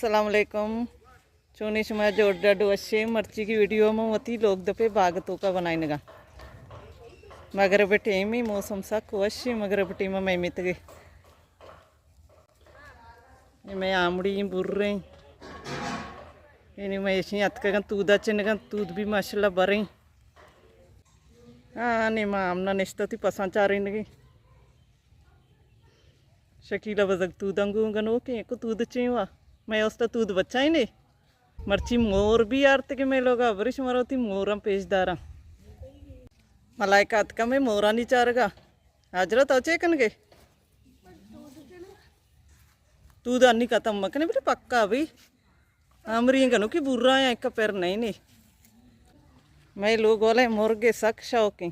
السلام علیکم۔ چونیں شما؟ جوڑ ڈڈ وشیں؟ مرچی کی ویڈیو من وتی لوگ دپے باغ توکا بنائینگا۔ مغرب ٹیمی، موسم سک وشیں، مغرب ٹیما مئے میتگے۔ اے مئے آمڑی ایں، بریں۔ یعنی مئے اشیں اتکگن تودا چنگن، تود بھی ماشاءاللہ بریں۔ ہاں، نی ما آمنا نشتہ تی پساں چارینگی۔ شکیلہ بزگ توداں گوں گنوکیں، کو تود چیں وا؟ مئے اوستا تود بچائینے۔ مرچی مور بھی آرتگے مئے لوگا، بری شمارا وتی موراں پیش داراں۔ ملائکہ اتکا مئے مورانی چارگا۔ حاجرہ تو چے کنگے؟ تود انی ختم مکنے بلے پکا بھی۔ آمری گنوکی برا ہیں، ایک پر نہیں نی۔ مئے لوگ والے مرگ سک شوقیں۔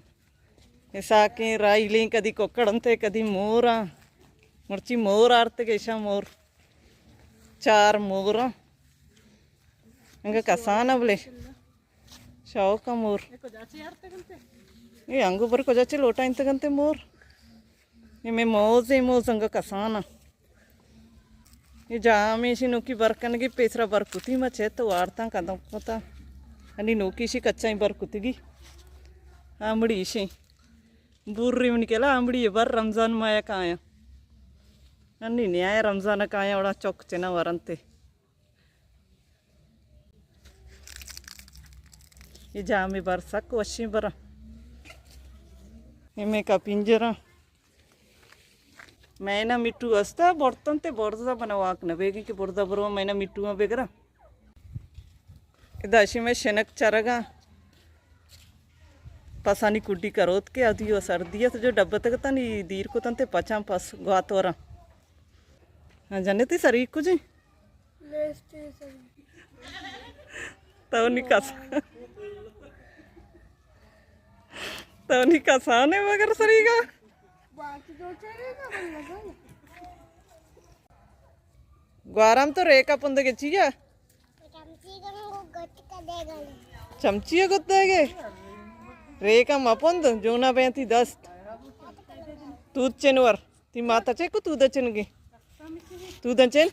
اساکیں رائلیں، کدی ککڑ انتے، کدی موراں۔ مرچی مور آرتگے، ایشاں مور۔ چار موراں۔ انگا کسان بلے۔ شوق مور۔ اے انگو بر کجا چے لوٹائینتگنتے مور۔ اے مئے موز، اے موز انگا کسان۔ اے جامیشی نوکی بر کنگی، پیسرا بر کتی، ما چہ تو وارتاں کدم کتا۔ انی نوکی شی کچائیں بر کتگی۔ آمڑی شی۔ بوری منی کلا آمڑی بر رمضان مایا کایا۔ انی نیایا رمضان کایا، وڑا چوک چنا ورنتے۔ اے جامی بر سک وشیں برا۔ اے مئے کا پنجرا۔ مئے نا مٹو استا، برتن تے برزا بنا واک نہ بیگی کہ برزا برو مئے نا مٹو بگرا۔ ادا شی مئے شنک چرگا۔ پسانی کڈی کروت کہ ادی و سردی است جو ڈبتگتن ای دیر کتن تے پچاں پس گوات ورا۔ ہاں، جنتی سری کجی؟ تو نی کس، تو نی کسانے مگر سریگا۔ گوارام تو ریکا پندگے چیا؟ چمچی گت دے گے۔ ریکا مپند، جونا بینتی دست۔ تو چنور۔ تی ماتا چے کو تودا چنگی؟ تودا چن؟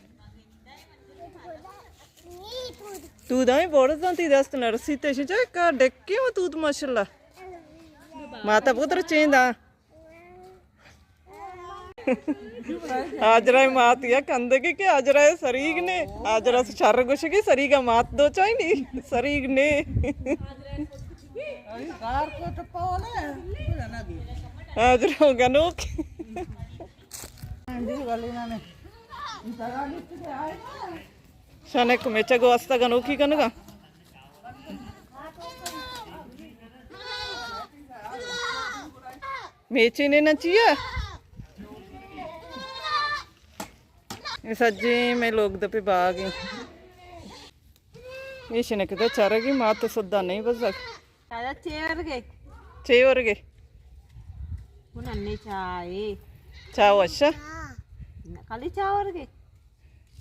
تودا ہی بوڑ دان تی دست نرسی تے شجا کا ڈکی و تود ماشاءاللہ۔ ماتا پتر چیندا۔ آجرائے مات یا کندگی کہ آجرائے سریگ نے۔ آجرا شر گوشگی سریگا مات دو چائنی۔ سریگ نے۔ آجرا گنوک۔ شنک میچگ واسطہ گنوکی کنگا۔ میچی نے نہ چیا؟ اے سجیں مئے لوگ دپے باغ ایں۔ اے شنک دا چارگی مات سدا نہیں بزگ۔ دادا چے ورگے؟ چے ورگے؟ من انے چائے۔ چا وشا؟ کلی چا ورگے؟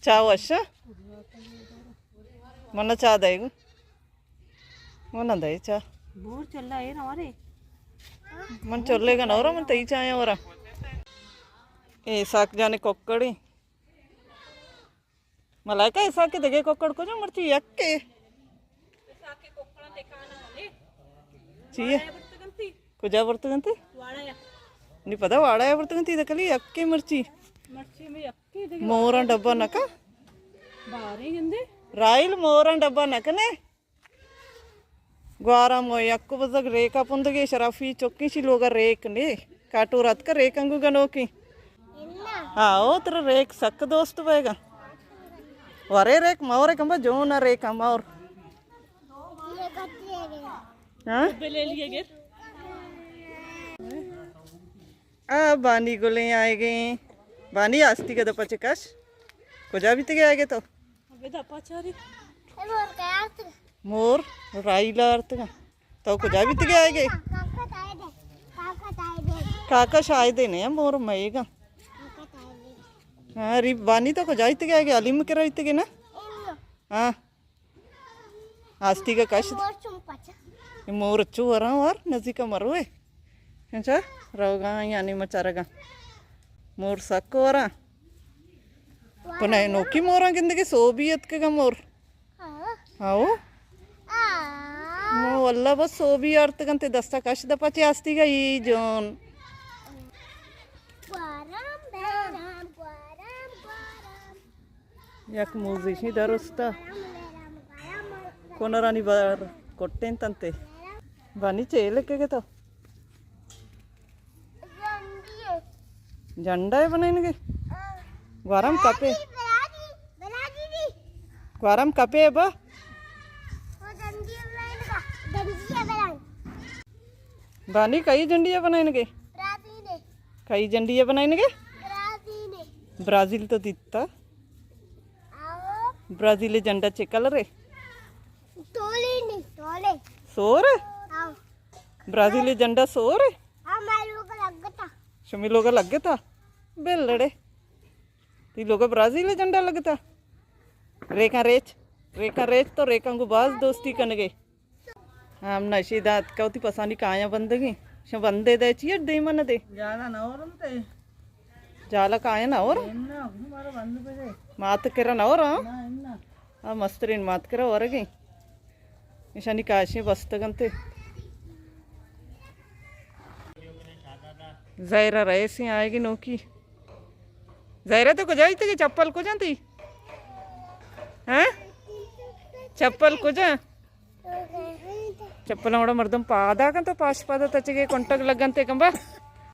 چا وشا؟ من چا دے گو۔ من دے چا۔ بور چلا اے نہ ورے۔ من چلے گا نورا، من تئی چایا ورا۔ اے ساک جانے ککڑی۔ ملائکہ، اسحاق ءِ دگہ ککڑ کجا؟ مرچی یکے۔ چی ئے؟ کجا برتگ انت؟ نی پدا واڑا ءَ برتگ انت، دگہ کلی یکے مرچی۔ موراں ڈبہ نہ کن۔ رائل، موراں ڈبہ نہ کنے۔ گوارا مو یک بزگ ریکا پندگے، شرافی چکی شی لوگا ریک نے۔ کاٹور اتکا ریک انگو گنوکی۔ ہاں، او ترا ریک سک دوست بیگا۔ ورے ریک مورے کمبا جون ریک مور۔ ہاں؟ آ، بانی گلیں آئے گئے۔ بانی آستی گدا پچ کش۔ کجا بیتگے آئے گئے تو؟ ابے دپا چاری۔ مور، رائیل آرتگا۔ تو کجا بیتگے آئے گئے؟ کاکا شاید نے، مور مئیگا۔ ہاں، ری بانی تو کجا بیتگے آئے گئے؟ علیم کرا بیتگے نا؟ ہاں۔ آستیگا کشت۔ مور چم پچا۔ اے مور چو وراں وار نزیکا مروے۔ انچا روگا یعنی مچارگا۔ مور سک وراں۔ پنائے نوکی موراں گندگے، سوبی اتکگا مور۔ ہاں۔ ہاؤ۔ مو واللہ بس سوبی آرتگنتے، دستا کش دپا چے آستیگا ای جون۔ یک موزیشی درستا۔ کنرانی بار کٹین تنتے۔ بانی چے لکھے گے تو؟ جنڈا ء بنائینگے؟ گوارم کپے۔ گوارم کپے با۔ بانی کئی جنڈی ء بنائینگے؟ کئی جنڈی ء بنائینگے؟ برازیل تو دیتا۔ برازیل جنڈا چے کلر ہے؟ سور ہے؟ برازیل جنڈا سور ہے؟ شمی لوگا لگتا؟ بل لڑے۔ تی لوگا برازیل جنڈا لگتا؟ ریکاں ریچ، ریکاں ریچ تو ریکاں گو باز دوستی کنگے۔ ہم نشی دات کا وتی پسانی کایاں بندگی۔ شو بندے دے چیئر دے من دے۔ جالا نہ اورم تے۔ جالا کایاں نہ اور؟ مات کرا نہ اور، ہاں؟ آ مسترین مات کرا ورگی۔ نشانی کاشی بستگنتے۔ زہرا رئیسی آئے گی نوکی۔ زہرا تو کجا تئی؟ چپل کجا تئی؟ ہاں؟ چپل کجا؟ چپل وڑا مردم پادا کن تو پاش پادا تچگے کنٹگ لگنتے کمبا۔